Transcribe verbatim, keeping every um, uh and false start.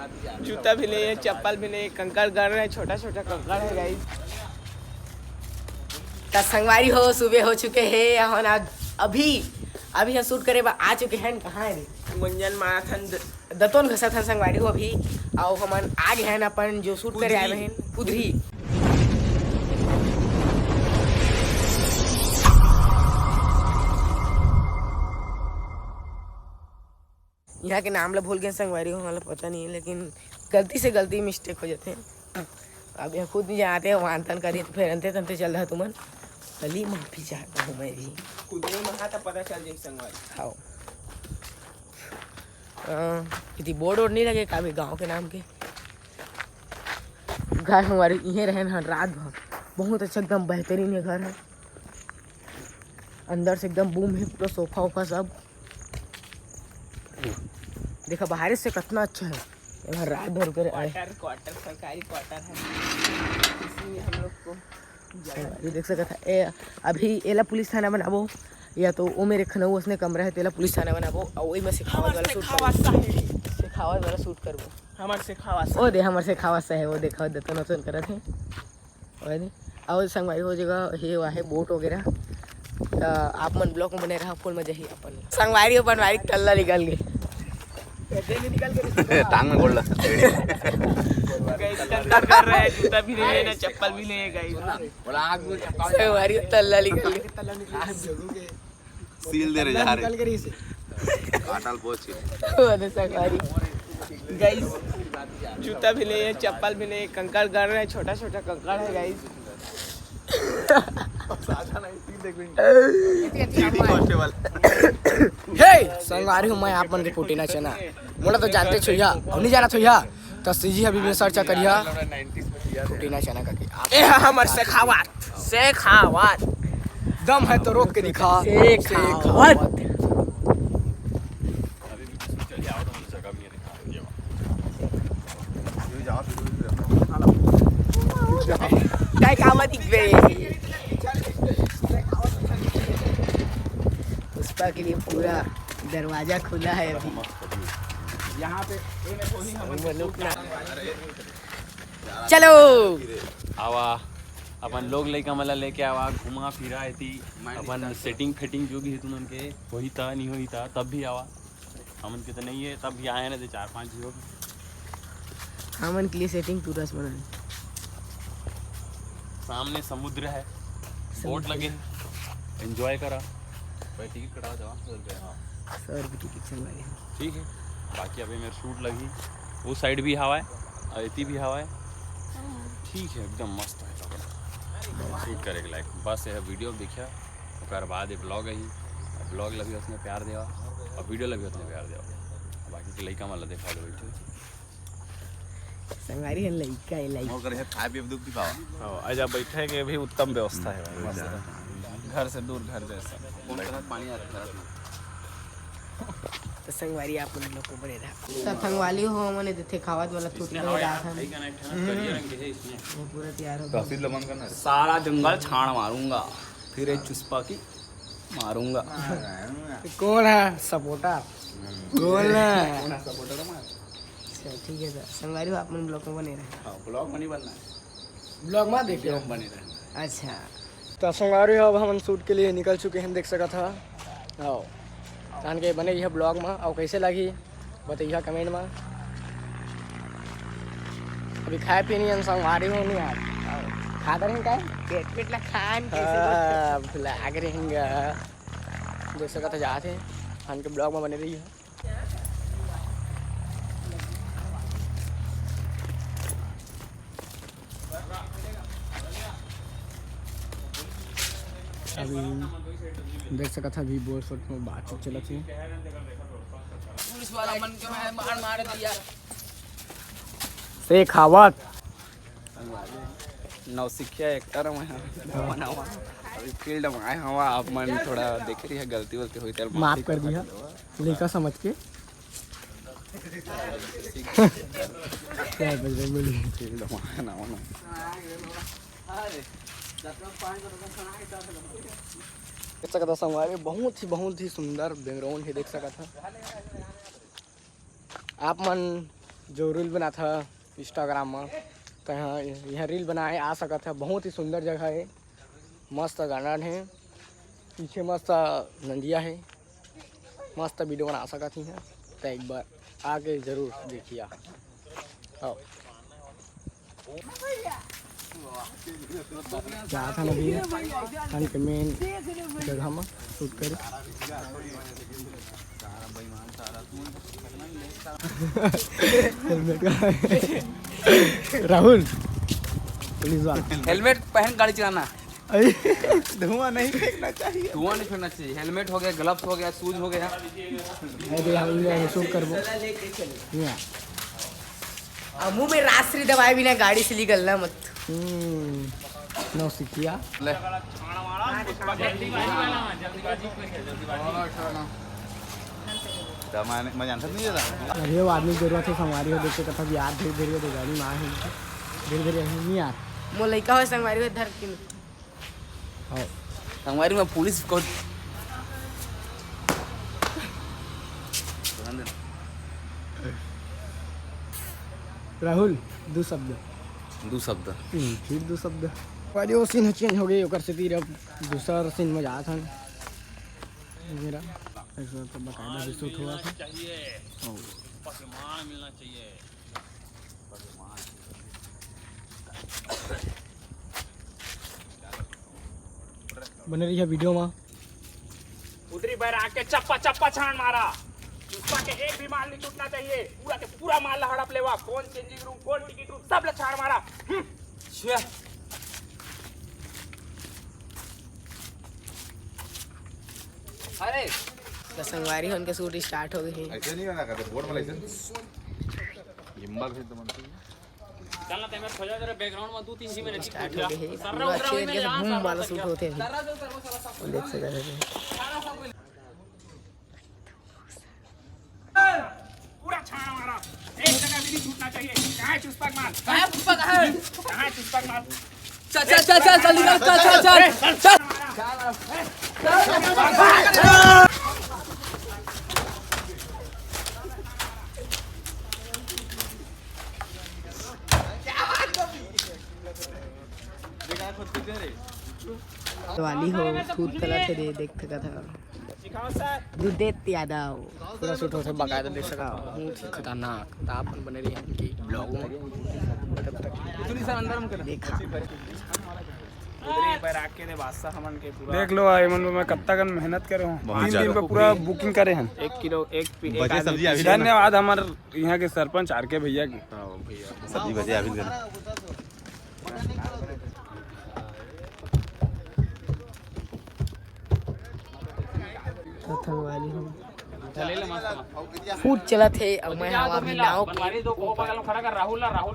जूता भी नहीं है, चप्पल भी नहीं है, कंकड़ गड़ रहे हैं, छोटा छोटा कंकड़ है गाइस। त संगवारी हो, सुबह हो चुके हे, हमन आज अभी, अभी हम शूट करे बर आ चुके हैं। कहाँ है रे? गुंजन माराथन द- दतोन घसत हन संगवारी हो अभी, अउ हमन आ गए हैं अपन जो शूट करे आए हैं कुदरी। यहाँ के नाम ला भूल गए संगवारी हो, हमला पता नहीं है, लेकिन गलती से गलती मिस्टेक हो जाते हैं। अब यह खुद नहीं जानते हैं, वहाँ तन करी तो फिर अंते तंते चल रहा तुमन। भली माफी चाहता हूँ मैं भी। खुद नहीं महा तो पता चल जाए संगवारी। हाँ। अ, इति बोर्ड वोर्ड नहीं लगे का भी गाँव के नाम के। घर हमारे इहे रहन हन रात भर, बहुत अच्छा एकदम बेहतरीन ये घर है। अंदर से एकदम बूम है, पूरा सोफा वोफा सब। देखा बाहर से कितना अच्छा है। यहाँ रात भर कर आए। क्वार्टर, क्वार्टर, सरकारी क्वार्टर है, इसी में हम लोग को। ये देख सकत है, ए, अभी एला पुलिस थाना बनाबो या तो ओ मेरे खनऊ उसने कमरा है, तेला पुलिस थाना बनाबो, अउ ओई में शेखावत वाला शूट करबो। शेखावत वाला शूट करबो। हमर शेखावत ओ दे, हमर शेखावत है, वो देखा दतन वतन करत है। और नहीं, अउ संगवारी हो जगह हे, वो है बोट वगैरह। त आप मन ब्लॉग में बने रहा, फुल मजा ही अपन संगवारी हो बनवारी टल्ला निकल गए। टांग में गोड़ लगा। गाइस, कंकड़ कर रहे हैं, जूता भी नहीं है ना, चप्पल भी नहीं है गाइस। संगवारी हो टल्ला निकल गए। सील दे रहे जा रहे। काटल बोझ के। वो तो संगवारी। गाइस, जूता भी नहीं है, चप्पल भी नहीं है, कंकड़ गड़ रहे हैं, छोटा छोटा कंकड़ है गाइस। GD constable. हे संगवारी हो, मैं आप मन के कुटीना चना, मोला तो जानते छुइया, हम नहीं जाना छुइया। तो सीजी अभी भी सर्च करिया। कुटीना चना करके। ए हा हमर शेखावत, शेखावत। दम है तो रोक के दिखा। शेखावत। काय कावत इकबे? पुष्पा के लिए पूरा दरवाजा खुला है अभी। यहाँ पे चलो। आवा, अपन लोग लइका मन ला लेके आवा, घुमा फिरा एती, अपन सेटिंग फेटिंग जो भी है तुमन के, होही त, नहीं होही त, तब भी आवा। हमन के तो नहीं है, तब भी आए ना, तो चार पांच ही हो। हमन के लिए सेटिंग पूरा से बना। सामने समुद्र है, बोट लगे, एंजॉय करा। भाई, टिकट कटा जाओ, सौ रुपये। हाँ। सौ रुपये टिकट चल रही है। ठीक है, बाकी अभी मेरा शूट लगी, वो साइड भी हवा है, अदिति भी हवा है। ठीक है, एकदम मस्त है। शूट करे के लायक बस यह वीडियो देखा, ओकर बाद ये ब्लॉग आई, ब्लॉग लगी उसने प्यार देवा, और वीडियो लगी उसने प्यार देवा। बाकी के लइका मन ला देखा दो, ठीक। संगवारी है लइका, ये लइका। ओकर है खाए पिए दुख दिखावा। हाँ, आजा बैठे के भी उत्तम व्यवस्था है भाई, मस्त। घर से दूर घर जैसा। कौन तरह पानी आ रहा है? तो संगवारी आप मन लोग को बने रहा। तो संगवारी हो, हमने देखे खावत वाला टूट इसने के हवा डाल यार, था। सही कनेक्ट है ना, करिया रंग के है इसमें। वो पूरा तैयार हो गया। तहसील ला बंद करना है। सारा जंगल छाण मारूंगा, फिर ये चुस्पा की मारूंगा। कौन है सपोर्टर? बोल ना। कौन है सपोर्टर हमारा? अच्छा, ठीक है सर। संगवारी हो, आप मन ब्लॉग में बने रहे। हाँ, ब्लॉग में नहीं बनना है। ब्लॉग में देखिए। वीडियो में बने रहना। अच्छा। तो संगवारी हो, अब हमन शूट के लिए निकल चुके हैं, देख सकत हा। आओ। तान के बने रहिए ब्लॉग में, और कैसे लगी बताइए कमेंट में। अभी खाए पीए नहीं, हम संगवारी हो नहीं यार। खात रहे का? पेट पेट ला खान के हाँ, भुला के रहेंगे। देख सकत हा, जात है। तान के ब्लॉग में बने रहिए। अभी देख सकत हा, अभी बोल शॉट में बातचीत चलत हे। पुलिस वाला मन के मैं मार मार दिया। शेखावत। नौसिखिया एक्टर में है। अभी फील्ड में आए हवा, आप मन थोड़ा देख रही है, गलती वलती हुई तो माफ कर दिया, लइका समझ के। क्या बजरंग बली? फील्ड में आए ना, ना। देख सकत हा संगवारी, बहुत ही, बहुत ही सुंदर बैकग्राउंड है, देख सकत हा। आप मन जो reel बनाथा Instagram म, त यहाँ, यहाँ reel बनाए आ सकत ह। बहुत ही सुंदर जगह हे, मस्त garden हे, पीछे मस्त नदिया हे, मस्त video बना सकत ही। त एक बार आके जरूर देखिया। आओ। जात हन अभी हमन के main जगह म shoot करे। Helmet का है। राहुल, पुलिस वाला। Helmet पहन गाड़ी चलाना। अरे, धुआं नहीं फेंकना चाहिए। धुआं नहीं फेंकना चाहिए। Helmet हो गया, gloves हो गया, shoes हो गया। अरे, हम ये shoot करबो। ये। अब मुंह में रास्त्री दबाए बिना गाड़ी से निकलना मत। हम्म, नौसिखिया। ले। त मैं, मैं जानता नहीं था। अरे, वो आदमी जरूरत है, संगवारी हो, देख के कथा भी यार, धीरे धीरे तो गाड़ी में आ ही, धीरे धीरे ही नहीं यार। मो लइका हो, संगवारी हो, धर के। हाँ। संगवारी में पुलिस को राहुल, दू शब्द। दू शब्द। हम्म, फिर दू शब्द। वाली वो scene change हो गई, ओकर से फिर अब दूसर scene में जात हन। मेरा एक सौ तो बकायदा भी shoot हुआ था। चाहिए। ओ। पकमान मिलना चाहिए। बने रहिए video में। उतरी बैराग के चप्पा चप्पा छान मारा। उसका के एक भी माल नहीं छूटना चाहिए। पूरा के पूरा माल ला हड़प लेवा। कौन changing room, कौन ticket room, सब ला छान मारा। हम्म। छे। अरे। त संगवारी हो, उनके shoot start हो गए हैं। ऐसे नहीं होना, कहते बोर्ड वाला ऐसे। लिम्बा भी तो बनती है। चल ना, ते मेरे खोजा तेरे background में दो तीन जी मैंने start हो गए हैं। पूरा अच्छे तरीके से boom वाला shoot होते हैं। वो देख सकते हैं। पूरा छाना मारा, एक जगह भी नहीं छूटना चाहिए। कहाँ है चुस्पा का माल? कहाँ है पुष्पा का है? कहाँ है चुस्पा का माल? चल, चल, चल, चल, जल्दी कर, चल, चल, चल, चल। वाली हो, सूट कलर से दे, देख सकत हव। दुर्देत यादव। पूरा shoot होथे, बाकायदा देख सकत हव। बहुत ही खतरनाक। त आप मन बने रहिए हमन के vlog में। तब तक देखा। उधर एक बार आके रे बादशाह हमन के पूरा देख लो, एमन में कत्ता कन मेहनत करे हों। बहुत तीन दिन ज्यादा। पे पूरा booking करे हन। एक किलो, एक पी-, एक बचे आदमी सब्जी अभी पीछे। धन्यवाद हमर यहाँ के सरपंच आर के भैया के। हाँ, भैया। सब्जी बचे अभी। पतंग वाली हो। चले ले मस्त। Shoot चलत हे, अउ मैं हवा भी नाव के। बनवारी दो, को बगल में खड़ा कर, राहुल ला, राहुल।